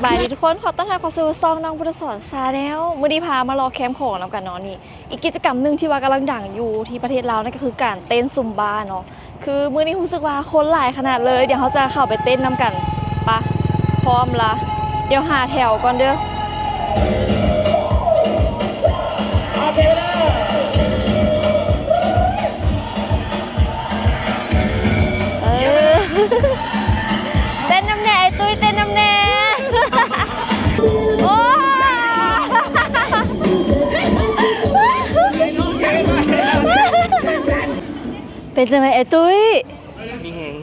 ສະບາຍດີທຸກຄົນ ຂໍຕ້ອນຮັບເຂົ້າສູ່ຊ່ອງນ້ອງພຸດທະສອນ Channel ມື້ນີ້ພາມາເລາະແຄມຂອງນຳກັນເນາະ. ນີ້ ອີກກິດຈະກຳໜຶ່ງທີ່ວ່າກຳລັງດັງຢູ່ທີ່ປະເທດລາວ ນັ້ນກໍຄືການເຕັ້ນຊຸມບ້າເນາະ. ຄືມື້ນີ້ຮູ້ສຶກວ່າຄົນຫຼາຍຂະໜາດເລີຍ ດຽວເຮົາຈະເຂົ້າໄປເຕັ້ນນຳກັນ. ປະ ພ້ອມລະ ດຽວຫາແຖວກ່ອນເດີ້. ເອີ ເຕັ້ນນຳແດ່ ອ້າຍຕຸ້ຍ ເຕັ້ນນຳແດ່. ໂອ້ ເປັນຈັ່ງໃດອ້າຍຕຸ້ຍ? ມີແຮງ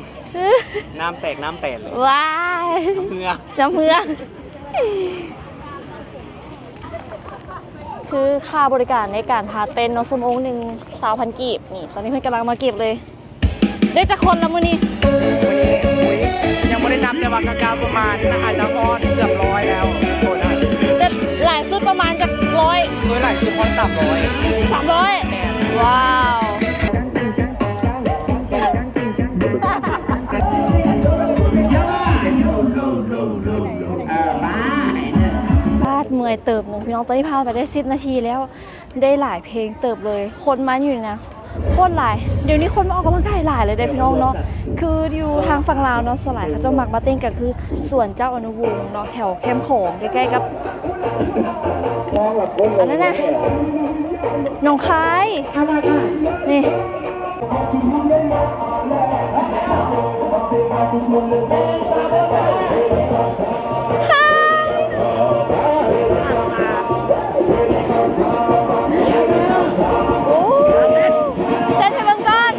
ນ້ຳແຕກນ້ຳແຕນເລີຍ. ວ້າຍ ນ້ຳເຫື່ອ ນ້ຳເຫື່ອ. ຄືຄ່າບໍລິການໃນການພາເຕັ້ນເນາະ ຊົ່ວໂມງໜຶ່ງ ຊາວພັນກີບ. ນີ້ ຕອນນີ້ເພິ່ນກຳລັງມາເກັບເລີຍ. ໄດ້ຈັກຄົນລະມື້ນີ້? ມື້ນີ້ ອຸ້ຍ ຍັງບໍ່ໄດ້ນັບ ແຕ່ວ່າກະປະມານ ອາດຈະຮອດເກືອບຮ້ອຍແລ້ວ. ໂອ້ ຈະຫຼາຍສຸດປະມານຈັກຮ້ອຍ? ໂດຍຫຼາຍສຸດຮອດສາມຮ້ອຍ. ສາມຮ້ອຍ? ແມ່ນ. ວ້າວ. ປາດ ເມື່ອຍເຕີບໜຶ່ງພີ່ນ້ອງ. ຕອນນີ້ຜ່ານໄປໄດ້ສິບນາທີແລ້ວ ໄດ້ຫຼາຍເພງເຕີບເລີຍ. ຄົນມາຢູ່ນີ້ນະ ໂຄດຫຼາຍ. ດຽວນີ້ຄົນມາອອກກຳລັງກາຍຫຼາຍເລີຍເດ້ພີ່ນ້ອງເນາະ. ຄືຢູ່ທາງຝັ່ງລາວເນາະ ສ່ວນຫຼາຍເຂົາເຈົ້າມັກມາເຕັ້ນກໍຄືສວນເຈົ້າອະນຸວົງເນາະ ແຖວແຄມຂອງ ໃກ້ໆກັບ ອັນນັ້ນນະ ໜອງຄາຍ ນີ້. ໂອ້ ເຕັ້ນໃຫ້ເບິ່ງກ່ອນ.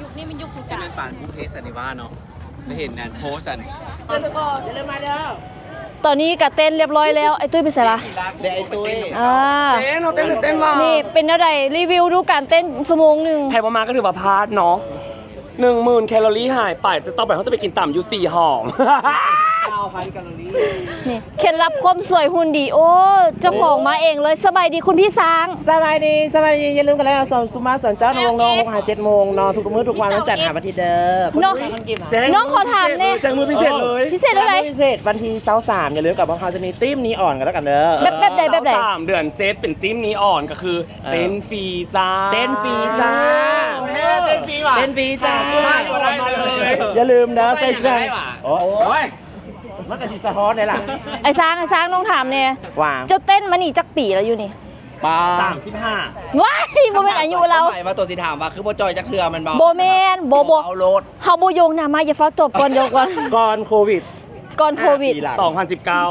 ຍຸກນີ້ມັນຍຸກໂຄງການ ແມ່ນປານບຸບເພສັນນິວາດເນາະ ໄປເຫັນອັນໂພສອັນ ຕອນນີ້ກະເຕັ້ນຮຽບຮ້ອຍແລ້ວ. ອ້າຍຕຸ້ຍໄປໃສລະ? ແດ່ ອ້າຍຕຸ້ຍ ອ່າ ເຕັ້ນ ເຮົາເຕັ້ນ ເຕັ້ນວ່າ ນີ້ເປັນແນວໃດ? ຣີວິວດູການເຕັ້ນຊົ່ວໂມງໜຶ່ງ. ໃຜບໍ່ມາກໍຖືວ່າພາດເນາະ. ໜຶ່ງໝື່ນແຄລໍຣີຫາຍໄປ, ແຕ່ຕໍ່ໄປເຮົາຈະໄປກິນຕຳຢູ່ສີ່ຫອມ. ເ ເກົ້າພັນແຄລອຣີ. ນີ້ ເຄັດລັບຄວາມສວຍຫຸ່ນດີ. ໂອ້ ເຈົ້າຂອງມາເອງເລີຍ. ສະບາຍດີຄຸນພີ່ຊ້າງ. ສະບາຍດີ ສະບາຍດີ. ຢ່າລືມກັນແລ້ວ ສອງຊຸມມາສອນເຈົ້າ ໃນວົງນອກ ຫົກ ຫ້າ ເຈັດໂມງເນາະ ທຸກມື້ທຸກວັນ ວັນຈັນຫາວັນທິດເດີ. ນ້ອງ ນ້ອງຂໍຖາມແດ່ ແຈ້ງມື້ພິເສດເລີຍ. ພິເສດເທົ່າໃດ? ພິເສດວັນທີຊາວສາມ. ຢ່າລືມກັບພວກເຮົາຈະມີທີມນີອອນກັນແລ້ວກັນເດີ. ແບບ ແບບໃດ ແບບໃດ? ຊາວສາມ ເດືອນເຈັດ ເປັນທີມນີອອນ ກໍຄື ເອີ ເຕັ້ນຟຣີຈ້າ ເຕັ້ນຟຣີຈ້າ. ໂອ້ ເຕັ້ນຟຣີຫວາ ເຕັ້ນຟຣີຈ້າ. ຢ່າລືມເດີ ໃສ່ເສື້ອ. ໂອ້ຍ ມັນກໍຊິສະທ້ອນໄດ້ລະ. ອ້າຍຊ້າງ ອ້າຍຊ້າງ ນ້ອງຖາມແດ່ ວ່າ ເຈົ້າເຕັ້ນມານີ້ຈັກປີແລ້ວຢູ່ນີ້? ປາ ສາມສິບຫ້າ. ວ້າຍ ບໍ່ແມ່ນອາຍຸລາວ. ໝາຍວ່າຕົວຊິຖາມວ່າ ຄືບໍ່ຈ່ອຍຈັກເທື່ອແມ່ນບໍ່? ບໍ່ແມ່ນ ບໍ່ ບໍ່ ເອົາໂລດ. ເຮົາບໍ່ໂຍງນະ ມາ ຢ່າຟ້າວຕອບກ່ອນ ດຽວກ່ອນ. ກ່ອນໂຄວິດ ກ່ອນໂຄວິດ ປີຫຼັງ ສອງພັນສິບເກົ້າ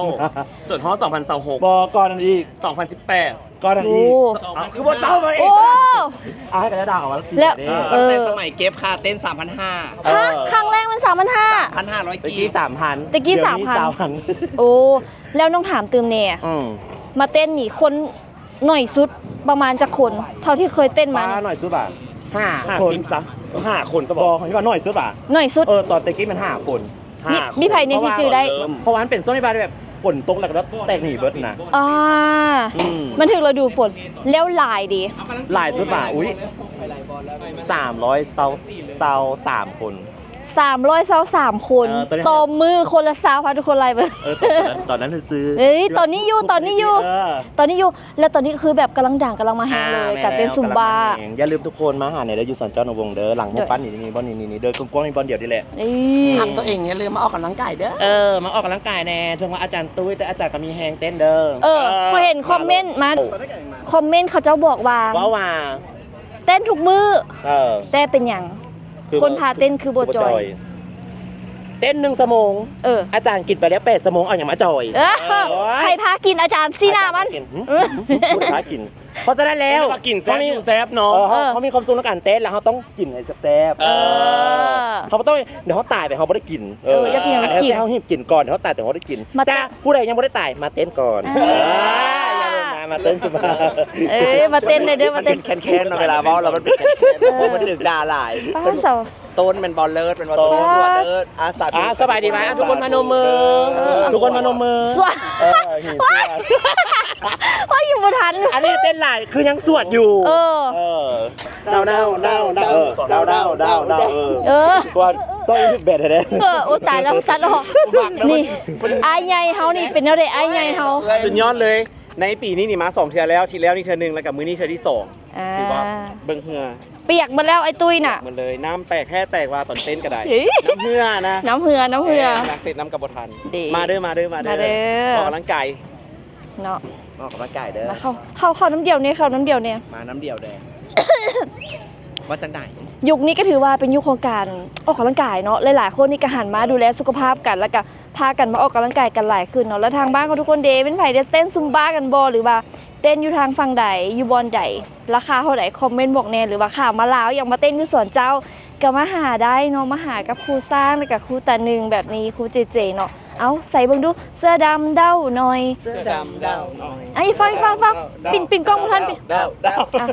ຈົນຮອດສອງພັນຊາວຫົກ. ບໍ່ ກ່ອນນັ້ນອີກ ສອງພັນສິບແປດ. ກ່ອນນັ້ນອີກ ໂອ້ ເອົ້າ ຄືບໍ່ເຈົ້າມາເອງ? ໂອ້ ອ້າຍກໍໄດ້ດາວວ່າ ແລ້ວ ເອີ ຕັ້ງແຕ່ສະໄໝເກັບຄ່າເຕັ້ນສາມພັນຫ້າ. ຮະ ເອີ ຄັ້ງແລກມັນສາມພັນຫ້າ ສາມພັນຫ້າຮ້ອຍກີບ. ແຕ່ກີ້ສາມພັນ ແຕ່ກີ້ສາມພັນ ດຽວນີ້ຊາວພັນ. ໂອ້ ແລ້ວນ້ອງຖາມຕື່ມແດ່ ອືມ ມາເຕັ້ນນີ້ຄົນໜ້ອຍສຸດປະມານຈັກຄົນ ເທົ່າທີ່ເຄີຍເຕັ້ນມານີ້? ໜ້ອຍສຸດຫວາ ຫ້າຄົນ. ຫ້າສິບຊະ ຫ້າຄົນຊະບໍ່? ບໍ່ ທີ່ວ່າໜ້ອຍສຸດຫວາ ໜ້ອຍສຸດ. ເອີ ຕອນແຕ່ກີ້ມັນຫ້າຄົນ. ມີ ຫ້າ ມີໃຜແດ່ທີ່ຈື່ໄດ້? ເພາະວ່າມັນເປັນຊ່ວງທີ່ວ່າແບບຝົນຕົກແລ້ວກໍແຕກໜີເບິດນະ. ອາ ອືມ ມັນຖືກລະດູຝົນ. ແລ້ວຫຼາຍເດ? ຫຼາຍສຸດຫວາ ອຸ້ຍ ສາມຮ້ອຍຊາວສາມຄົນ. ສາມຮ້ອຍຊາວສາມຄົນ ເອີ ຕໍ່ມື້ຄົນລະຊາວພັນ ທຸກຄົນໄລ່ເບິ່ງ. ເອີ ຕອນນັ້ນ ຕອນນັ້ນຊື່ໆ. ເອີຍ ຕອນນີ້ຢູ່ ຕອນນີ້ຢູ່ ເອີ ຕອນນີ້ຢູ່. ແລ້ວຕອນນີ້ຄືແບບກຳລັງດັງ ກຳລັງມາແຮງເລີຍ ອ່າ ການເຕັ້ນຊຸມບ້າ. ແມ່ນແລ້ວ ກຳລັງມາແຮງ. ຢ່າລືມທຸກຄົນມາຫາແດ່ເດີ ຢູ່ສວນເຈົ້ານະວົງເດີ ຫຼັງຮູບປັ້ນນີ້ ນີ້ ບ່ອນນີ້ ນີ້ ນີ້ເດີ ກວ້າງໆນີ້ ບ່ອນດຽວນີ້ແຫຼະ. ນີ້ ອືມ ຮັກຕົວເອງ ຢ່າລືມມາອອກກຳລັງກາຍເດີ. ເອີ ມາອອກກຳລັງກາຍແດ່ ເຖິງວ່າອາຈານຕຸ້ຍ ແຕ່ອາຈານກໍມີແຮງເຕັ້ນເດີ. ເອີ ເອີ ຂ້ອຍເຫັນຄອມເມັນມາ ຄອມເມັນເຂົາເຈົ້າບອກວ່າ ເວົ້າວ່າ ເຕັ້ນທຸກມື້ ເອີ ແຕ່ເປັນຫຍັງ ຄື ຄົນພາເຕັ້ນຄືບໍ່ຈ່ອຍ ບໍ່ຈ່ອຍ. ເຕັ້ນໜຶ່ງຊົ່ວໂມງ ເອີ ອາຈານກິນໄປແລ້ວແປດຊົ່ວໂມງ ເອົາຫຍັງມາຈ່ອຍ? ເອີ ໂອ້ຍ ໃຜພາກິນ ອາຈານຊີ້ໜ້າມັນ. ອາຈານກິນ ຫຶ? ບໍ່ໄດ້ພາກິນ. ເພາະສະນັ້ນແລ້ວ ກິນແຊບ ເຮົາມີ ຢູ່ແຊບເນາະ. ເອີ ເອີ ເຮົາມີຄວາມສຸກໃນການເຕັ້ນ ແລ້ວເຮົາຕ້ອງກິນໃຫ້ແຊບໆ. ເອີ ເອີ ເຮົາບໍ່ຕ້ອງ ດຽວເຮົາຕາຍໄປເຮົາບໍ່ໄດ້ກິນ. ເອີ ເອີ ຢາກກິນກໍກິນ ເຮົາຮີບກິນກ່ອນ ດຽວເຮົາຕາຍແຕ່ເຮົາໄດ້ກິນ. ມາ ແຕ່ຜູ້ໃດຍັງບໍ່ໄດ້ຕາຍ ມາເຕັ້ນກ່ອນ. ອ່າ ເອີ ຢ່າລືມນະ ມາເຕັ້ນຊຸມບ້າ. ເອີ ມາເຕັ້ນແດ່ເດີ ມາເຕັ້ນ. ແຄນໆເນາະ ເວລາເວົ້າແລ້ວມັນເປັນແຄນໆ ເອີ ເພາະມັນດຶງດ່າຫຼາຍ. ປ້າ ເຈົ້າ ຕົ້ນແມ່ນບໍ່ເລີດ ແມ່ນບໍ່ ຕົ້ນ ຕົ້ນ ສວດເລີດ. ອ່າ ສາ ອ່າ ສະບາຍດີໄໝ? ອ່າ ທຸກຄົນພະນົມມື ເອີ ທຸກຄົນພະນົມມື ສວດ. ເອີ ຫີສວດ. ໂອ້ຍ ຢູ່ບໍ່ທັນ ອັນນີ້ເຕັ້ນຫຼາຍ ຄືຍັງສວດຢູ່. ເອີ ເອີ ດາວ ດາວ ດາວ ດາວ ເອີ ດາວ ດາວ ດາວ ເອີ ເອີ ວ່າຊອຍແບດແທ້. ເອີ ໂອ້ ຕາຍແລ້ວ ຕັດອອກ. ນີ້ ອ້າຍໃຫຍ່ເຮົານີ້ ເປັນແນວໃດອ້າຍໃຫຍ່ເຮົາ? ສຸດຍອດເລີຍ. ໃນປີນີ້ນີ້ມາສອງເທື່ອແລ້ວ ທີແລ້ວນີ້ເທື່ອໜຶ່ງ ແລ້ວກໍມື້ນີ້ເທື່ອທີສອງ. ອ່າ ຖືວ່າເບິ່ງເຫື່ອ ປຽກໝົດແລ້ວໄອ້ຕຸ້ຍນະ. ໝົດເລີຍ ນ້ຳແຕກແທ້ແຕກວ່າຕອນເຕັ້ນກໍໄດ້. ເອີຍ ນ້ຳເຫື່ອນະ ນ້ຳເຫື່ອ ນ້ຳເຫື່ອ. ແມ່ນ ນັກເຊັດນ້ຳກໍບໍ່ທັນ. ເດ້ ມາເດີ ມາເດີ ມາເດີ ມາເດີ ອອກກຳລັງກາຍເນາະ. ອອກກຳລັງກາຍເດີ ມາ ເຂົ້າ ເຂົ້າ ເຂົ້ານ້ຳດຽວແດ່ ເຂົ້ານ້ຳດຽວແດ່. ມານ້ຳດຽວແດ່. ວ່າຈັ່ງໃດ? ຍຸກນີ້ກໍຖືວ່າເປັນຍຸກຂອງການອອກກຳລັງກາຍເນາະ ຫຼາຍໆຄົນນີ້ກໍຫັນມາດູແລສຸຂະພາບກັນ ແລ້ວກໍພາກັນມາອອກກຳລັງກາຍກັນຫຼາຍຂຶ້ນເນາະ. ແລ້ວທາງບ້ານຂອງທຸກຄົນເດ ແມ່ນໃຜເດ ເຕັ້ນຊຸມບ້າກັນບໍ່ ຫຼືວ່າເຕັ້ນຢູ່ທາງຝັ່ງໃດ ຢູ່ບ່ອນໃດ ລາຄາເທົ່າໃດ ຄອມເມັນບອກແດ່ ຫຼືວ່າຂ້າມມາລາວ ຢາກມາເຕັ້ນຢູ່ສວນເຈົ້າ ກໍມາຫາໄດ້ເນາະ ມາຫາກັບຄູຊ້າງ ແລ້ວກໍຄູຕາໜຶ່ງແບບນີ້ ຄູເຈເຈເນາະ. ເອົ້າ ໃສ່ເບິ່ງດູ ເສື້ອດຳເດົ້າໜ້ອຍ ເສື້ອດຳເດົ້າໜ້ອຍ. ອ່ະ ຟັງ ຟັງ ຟັງ ດຳ ປິ່ນ ປິ່ນກ້ອງບໍ່ທັນ ດຳ ດຳ ດຳ ອ່ະ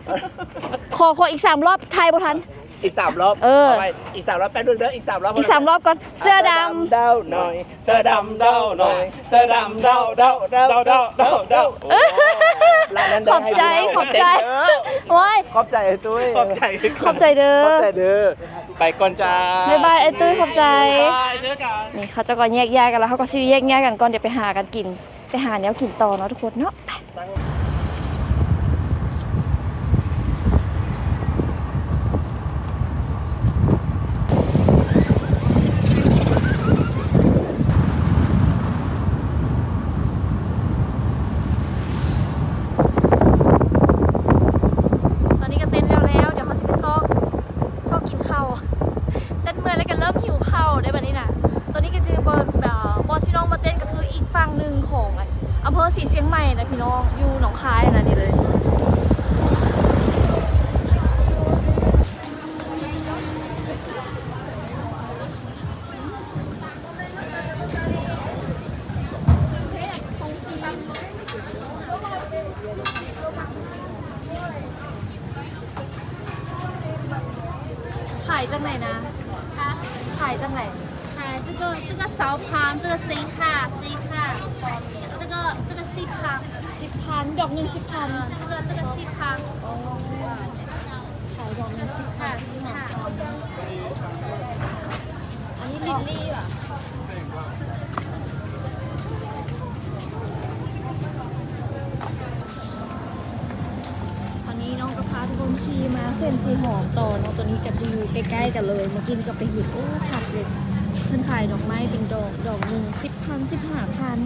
ຂໍ ຂໍອີກສາມລອບ ຖ່າຍບໍ່ທັນ. ອີກສາມລອບ ເອີ ເອົາໄວ້ ອີກສາມລອບ ແປັບໜຶ່ງເດີ ອີກສາມລອບ ອີກສາມລອບກ່ອນ. ເສື້ອດຳ ເສື້ອດຳເດົ້າໜ້ອຍ ເສື້ອດຳເດົ້າ ເດີ້າ ເດີ້າ ເດີ້າ ເດີ້າ ເດີ້າ. ເອີ ຂອບໃຈ ຂອບໃຈ. ໂອ້ຍ ຂອບໃຈອ້າຍຕຸ້ຍ ຂອບໃຈ ຂອບໃຈເດີ ຂອບໃຈເດີ. ໄປກ່ອນຈ້າ ບາຍບາຍອ້າຍຕຸ້ຍ ຂອບໃຈ. ບາຍບາຍ ເຈີກັນ. ນີ້ເຂົາເຈົ້າກໍແຍກຍ້າຍກັນແລ້ວ ເຮົາກໍຊິແຍກຍ້າຍກັນກ່ອນ ດຽວໄປຫາກັນກິນ ໄປຫາແນວກິນຕໍ່ເນາະທຸກຄົນເນາະ. ໄປ ຕອນນີ້ກໍເຕັ້ນແລ້ວໆ ດຽວເຮົາຊິໄປຊອກ ຊອກກິນເຂົ້າ. ເຕັ້ນເມື່ອຍແລ້ວກໍເລີ່ມຫິວເຂົ້າເດ້ບັດນີ້ນະ. ຕອນນີ້ກໍຈະຢູ່ບ່ອນ ເອີ ບ່ອນທີ່ນ້ອງມາເຕັ້ນກໍຄືອີກຝັ່ງໜຶ່ງຂອງ ອັນ ອຳເພີສີຊຽງໃໝ່ນະພີ່ນ້ອງ ຢູ່ໜອງຄາຍຫັ້ນນະ ນີ້ເລີຍ. ຂາຍຈັ່ງໃດນະ? ຂາຍຈັ່ງໃດ? ขาย这个，这个烧汤这个十一块，十一块。这个，这个十块。十块，ดอกหนึ่งสิบ块。嗯，这个，这个十块。哦，ขายดอกหนึ่งสิบ块，十块。อันนี้ลิลลี่เหรอ? ຕອນນີ້ນ້ອງກໍພາທຸກຄົນຂີ່ມາເສັ້ນສີຫອມຕໍ່ເນາະ, ຕົວນີ້ກໍຈະຢູ່ໃກ້ໆກັນເລີຍ. ເມື່ອກີ້ນີ້ກໍໄປເຫັນ ໂອ້ ຄັກເລີຍ, ເພິ່ນຂາຍດອກໄມ້ເປັນດອກ, ດອກໜຶ່ງສິບພັນ ສິບຫ້າພັນ.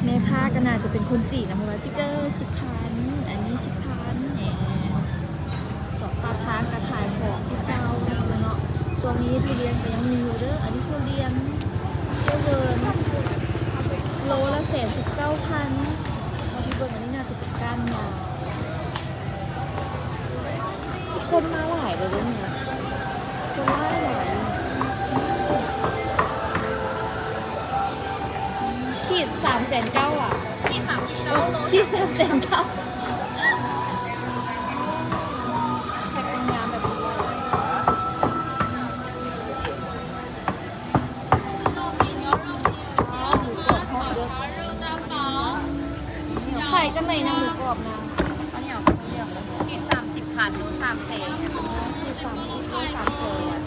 ແມ່ຄ້າກໍໜ້າຈະເປັນຄົນຈີນນະ, ເພາະວ່າຈິກເກີສິບພັນ ອັນນີ້ສິບພັນແຫຼະ. ສອງປາກທາງກໍຂາຍຂອງຄືເກົ່າເນາະ. ຊ່ວງນີ້ທຸລຽນກໍຍັງມີຢູ່ເດີ, ອັນນີ້ທຸລຽນເຈເວີນ ໂລລະແສນສິບເກົ້າພັນ. ເຮົາຊິເບິ່ງ ອັນນີ້ໜ້າຈະເປັນກ້ານຍາວ. ຄົນມາຫຼາຍເດີເດ້ນີ້ນະ, ຄົນຫຼາຍຫຼາຍ. ຂີດສາມແສນເກົ້າອະ, ຂີດສາມແສນເກົ້າ ຂີດສາມແສນເກົ້າ. ແພັກງາມແບບນີ້. ຂາຍຈັ່ງໃດນະ ໝູກອບນະ? ຂ້າວໜຽວ ຂ້າວໜຽວ ຂີດສາມສິບພັນ ໂລສາມແສນ. ອໍ ຂີດສາມສິບ ໂລສາມແສນ.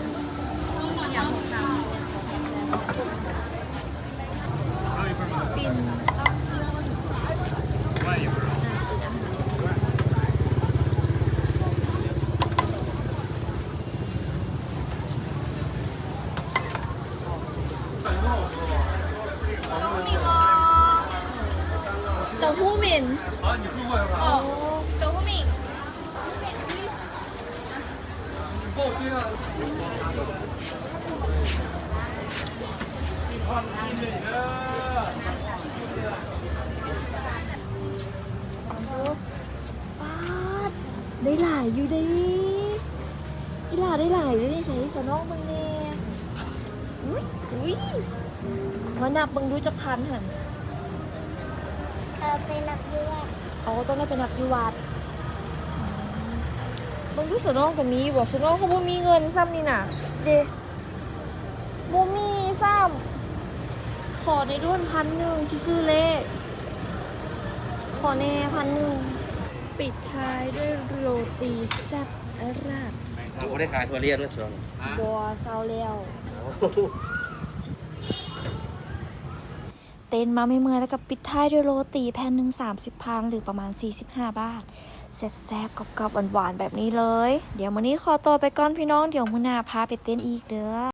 ເຕົ້າຫູ້ເໝັນ. ອໍ ເຕົ້າຫູ້ເໝັນ. ປາດ ໄດ້ຫຼາຍຢູ່ເດ້. ອີ່ຫຼ້າໄດ້ຫຼາຍຢູ່ເດ້ນີ້. ໃສ ສາວນ້ອງເບິ່ງແດ່. ອຸ້ຍ ອຸ້ຍ ມານັບເບິ່ງດູຈັກພັນຫັ້ນ. ເອີ ໄປນັບຢູ່ວັດ. ອໍ ຕ້ອງໄດ້ໄປນັບຢູ່ວັດ. ອືມ ເບິ່ງດູ ສາວນ້ອງກໍມີຢູ່ບໍ່? ສາວນ້ອງກໍບໍ່ມີເງິນຊ້ຳນີ້ນະ. ເດ ບໍ່ມີຊ້ຳ. ຂໍແດ່ດຸ ພັນໜຶ່ງ ຊິຊື້ເລກ. ຂໍແດ່ ພັນໜຶ່ງ. ປິດທ້າຍດ້ວຍໂຣຕີແຊບອາຣາບ. ບໍ່ໄດ້ຂາຍຖົ່ວລຽນເນາະຊ່ວງນີ້. ບໍ່, ເຊົາແລ້ວ. ເຕັ້ນມາເມື່ອຍໆ ແລ້ວກໍປິດທ້າຍດ້ວຍໂຣຕີແຜ່ນໜຶ່ງສາມສິບພັນ ຫຼືປະມານສີ່ສິບຫ້າບາດ. ແຊບໆ ກອບໆ ຫວານໆ ແບບນີ້ເລີຍ. ດຽວມື້ນີ້ຂໍຕົວໄປກ່ອນພີ່ນ້ອງ, ດຽວມື້ໜ້າພາໄປເຕັ້ນອີກເດີ.